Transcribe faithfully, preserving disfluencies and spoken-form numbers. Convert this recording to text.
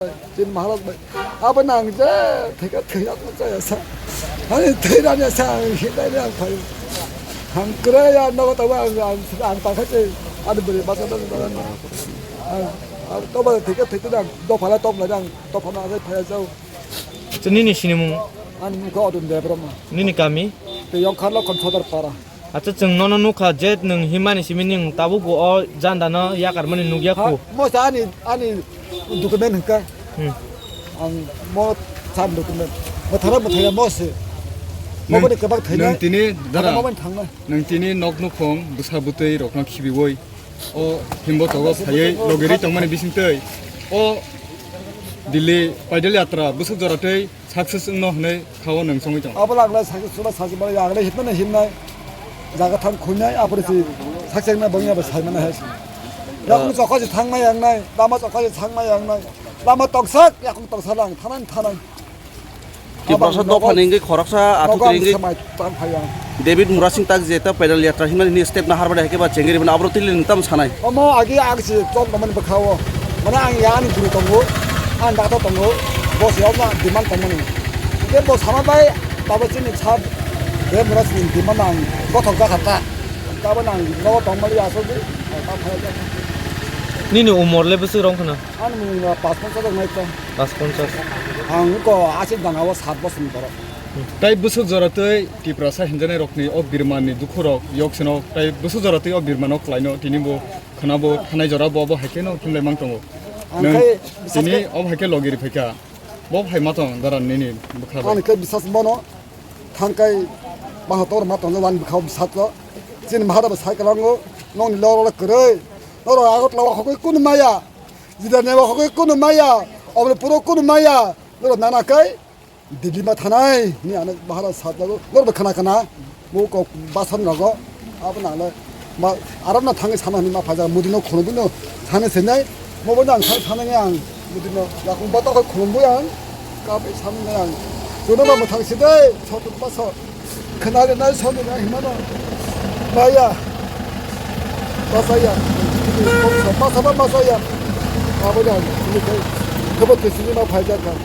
Chini Maharaj bai. Abo nang je theka theka ko chaya sa. Ani thera ne sa ang hinai ne ang phai. Ang kre ya no ta ba ang ang ta kha che. Ani beri ba ta ba. Ang to ba theka theka dang do phala top la dang to phala phai jau. Chini ni sinimung. Ani mung ko dun de bro ma. Nini kami? Te yong kharlo kon sodar para. Acha, chwng nono nukha je nwng himani simi nwng tabuk bo o janda no yakar mani nukya khu. Mo sa ani, ani document hwnkha. Hmm. Ang mo sa document. Mo thara mo thaya mo se. Mo boni kebak thaina. Nwng tini dara. Mo boni thangna. Nwng tini nok nukhung bwsa bwtwi rokno khibiwi o himbo togo phaiwi logiri tongmani bisingtwi o Delhi paidal yatra bwswk jora twi success wngno hwnwi kha-o nwng chongwi tongo. Abo langla sakhe sula sakhe bala yagle hitmane himnai. Jaga thang khuinai apore si sakchengna bangya ba saimana hai. Yakung chokha si thangma yangnai, lama chokha si thangma yangnai. Lama tongsak, yakung tongsa lang, thanang thanang. Tiprasa dopha ni wngwi khoroksa athuti wngwi samai tang phai ang. David Murasing tak je ta pedal yatra himani hini step na harbade haikhe ba chengri bini abro tili nwng tam sanai. Omo agi ang si chok tongmani bwkha o. Mane ang yani guru tongo. Ang dakta tongo. Bo se omo demand tongmani. Ke bo sama bai tabo chini sa David Murasing demand ang bothok jakha ta. Tabo nang no tongmani asol di. Nini umor le bwswk rong khna? Ani mung no pas ponchas rok nai ta. Pas ponchas. Ang ko asik danga o sat bosor ni borok. Tai bwswk jora twi Tiprasa hinjanai rokni o birmani dukhu rok yok seno tai bwswk jora twi o birmano kwlaino tini bo khwnabo thanai jora bo abo haikhe no himlai mang tongo. Ang nwng khai bisas tini khe obo haikhe logi ri phaikha. Bo hai ma tong dara nini bwkha bai. Ang khai bisas bono thangkai bahator ma tongo wan bwkha bisas lo. Chini mahara bo sai kwlango nongni loro kwrwi. Noro Agartala o hokoi kunu maya. Jidane o hokoi kunu maya. Obole puro kunu maya. Noro nana kai. Delhi ma thanai, ni ano bahara sat jago, lor ba khana khana, bo kok basan rogo, abo nang le, ma, aram na thangwi sana ni ma phaja, mudi no khulum no, sana senai, mo bo nang sana sana ni ang, mudi no, yakung bata ko khulum bo ang, ka be sana ni ang, jono ba mo thang si dai, so tu paso, khana le nai so ni na himano, ba ya, ba sa ya, ba sa ba ba sa ya, abo nang, ni kai, khobor ke sini ma phaja ka.